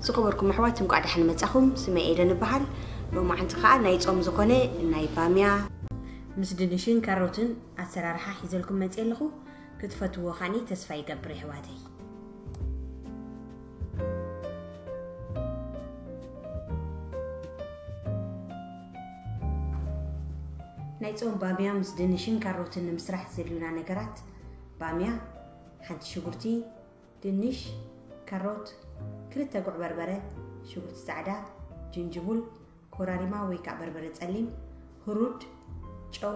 ዝኸበርኩም ኣሕዋት፣ እንቋዕ ደሓን መጻኹም። ስመይ ኤደን እበሃል። ሎማዓንቲ ከኣ ናይ ጾም ዝኾነ ናይ ባምያ ምስ ድንሽን ካሮትን ኣሰራርሓ ሒዘልኩም መጽየ ኣለኹ። ክትፈትዎ ከኣኒ ተስፋ ይገብር፣ የሕዋተይ። ናይ ጾም ባምያ ምስ ድንሽን ካሮትን ንምስራሕ ዘድልዩና ነገራት: ባምያ፣ ሓንቲ ሽጉርቲ፣ ድንሽ፣ ካሮት፣ ክልተ ጉዕ በርበረ፣ ሽጉርቲ ጻዕዳ፣ ጅንጅቡል፣ ኮራሪማ ወይ ከዓ በርበረ ጸሊም፣ ህሩድ፣ ጨው፣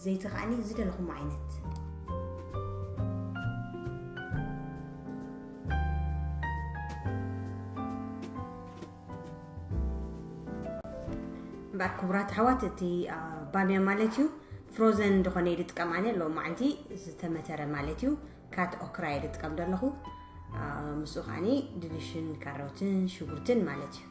ዘይቲ ከዓኒ ዝደለኹሞ ዓይነት። እምበኣር ክቡራት ኣሕዋት፣ እቲ፣ አ፣ ባምያ ማለት እዩ፣ ፍሮዘን እንደኾነ እየ ዝጥቀም ኣነ። ሎማዓንቲ ዝተመተረ ማለት እዩ፣ ካት ኦክራ እየ ዝጥቀም ዘለኹ። አ፣ ምስኡ ከዓኒ ድንሽን ካሮትን ሽጉርትን ማለት እዩ።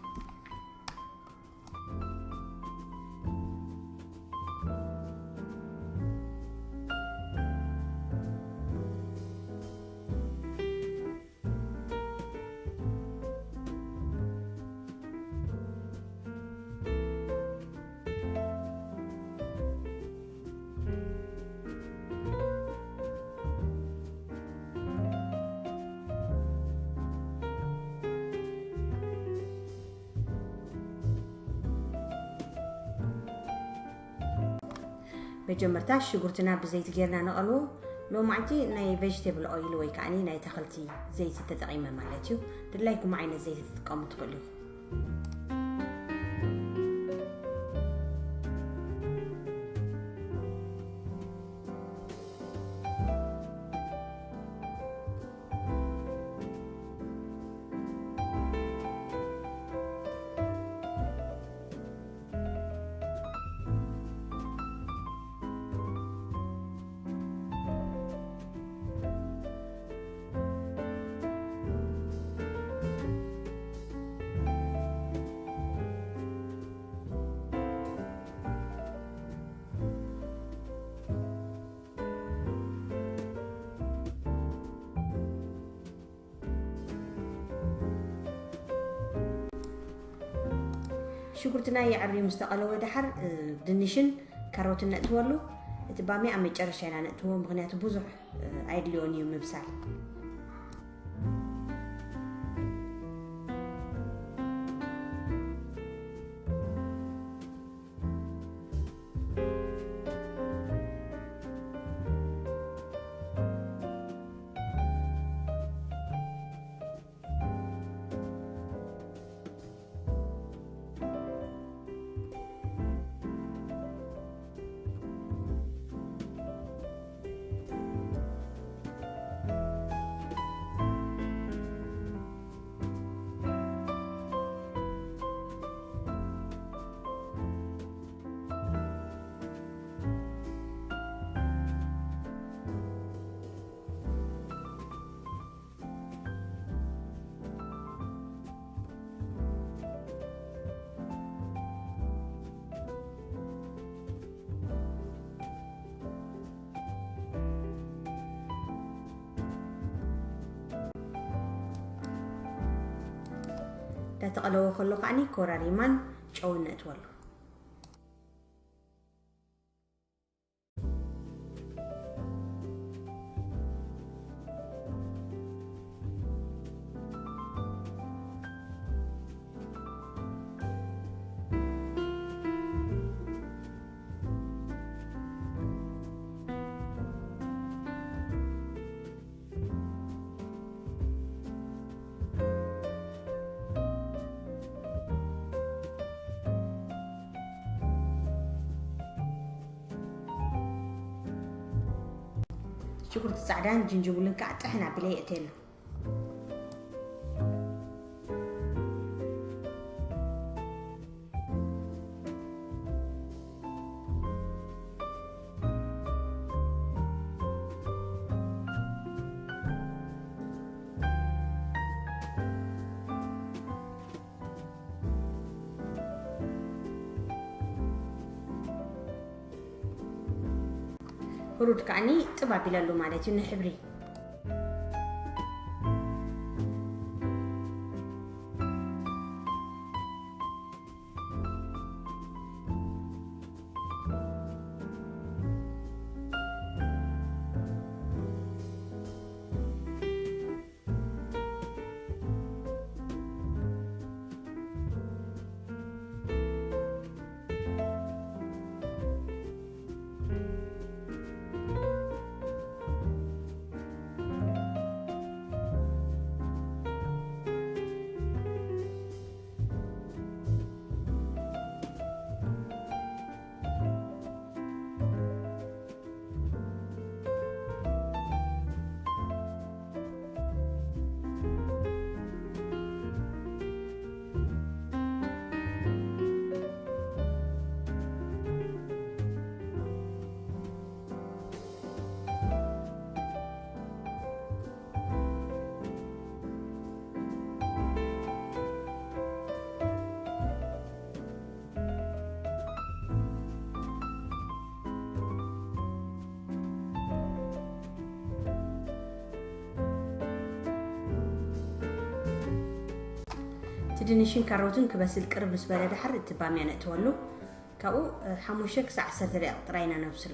መጀመርታ ሽጉርትና ብዘይቲ ጌርና ንቐልዎ። ሎማዓንቲ ናይ ቬጅቴብል ኦይል ወይ ከዓኒ ናይ ተኽልቲ ዘይቲ ተጠቒመ ማለት እዩ። ድላይኩም ዓይነት ዘይቲ ትጥቀሙ ትኽእሉ ኢኹም። ሽጉርትና የዕርዩ ምስ ተቐለወ ደሓር፣ እ፣ ድንሽን ካሮትን ነእትወሉ። እቲ ባምያ ኣብ መጨረሻ ኢና ነእትዎ፣ ምኽንያቱ ብዙሕ፣ እ፣ ኣይድልዮን እዩ ምብሳል። እንዳተቐለወ ከሎ ከዓኒ ኮራሪማን ጨውን ነእትወሉ። ሽጉርቲ ጻዕዳን ጅንጅብልን ከዓ ጥሕን ኣቢለ የእትየሉ። ህሩድ ከዓኒ ጥብ ኣቢለሉ ማለት እዩ ንሕብሪ። ድንሽን ካሮትን ክበስል ቅርብ ምስ በለ ድሓር እቲ ባምያ ነእትወሉ። ካብኡ ሓሙሽተ ክሳብ ዓሰርተ ደቂቕ ጥራይ ኢና ነብስሎ።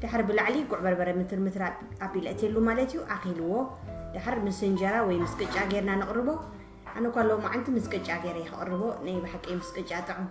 ድሓር ብላዕሊ ጉዕ በርበረ ምትር ምትር ኣቢለ እትየሉ ማለት እዩ። ኣኺልዎ ድሓር ምስ እንጀራ ወይ ምስ ቅጫ ጌርና ንቕርቦ። ኣነ እኳ ሎማዓንቲ ምስ ቅጫ ገይረ ይኸቕርቦ። ናይ ብሓቂ ምስ ቅጫ ጥዑም።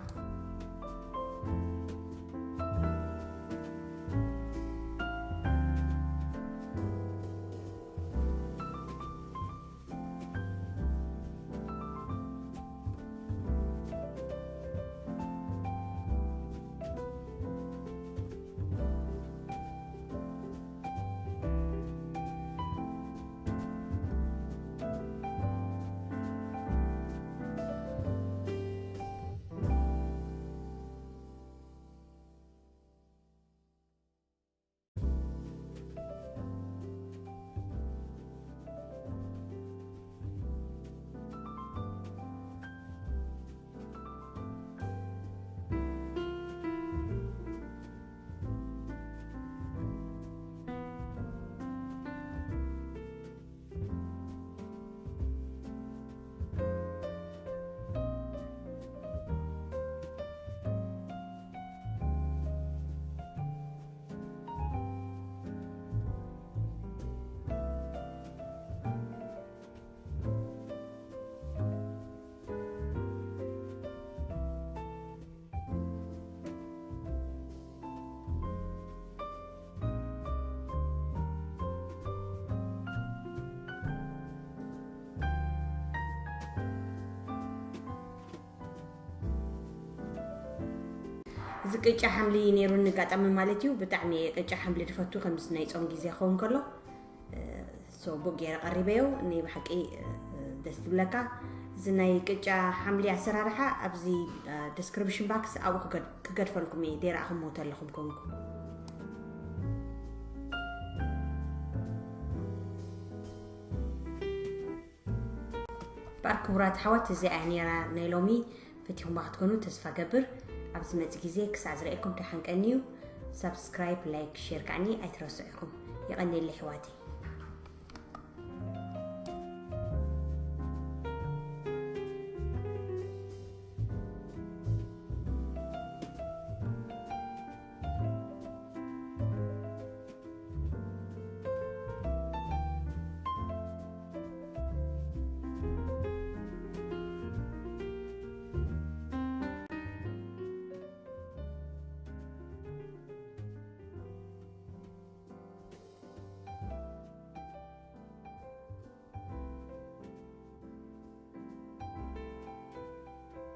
እዚ ቅጫ ሓምሊ ነይሩኒ ኣጋጣሚ ማለት እዩ። ብጣዕሚ እየ ቅጫ ሓምሊ ዝፈቱ፣ ከምዚ ናይ ጾም ግዜ ክኸውን ከሎ። ሶ ቡቅ ገይረ ቀሪበዮ። ናይ ብሓቂ ደስ ትብለካ። እዚ ናይ ቅጫ ሓምሊ ኣሰራርሓ ኣብዚ ዲስክሪፕሽን ባክስ ኣብኡ ክገድ- ክገድፈልኩም እየ፣ ደይረኣኹምዎ ተለኹም ኮንኩ። እምበኣር ክቡራት ኣሕዋት፣ እዚኣ እያ ነይራ ናይ ሎሚ። ፈቲኹማ ክትኮኑ ተስፋ ገብር። ኣብ ዝመጽእ ግዜ ክሳዕ ዝረኣየኩም ደሓን ቀንዩ። ሳብስክራይብ፣ ላይክ፣ ሼር ከዓኒ ኣይትረስዑ ኢኹም። የቐንየለይ ኣሕዋተይ።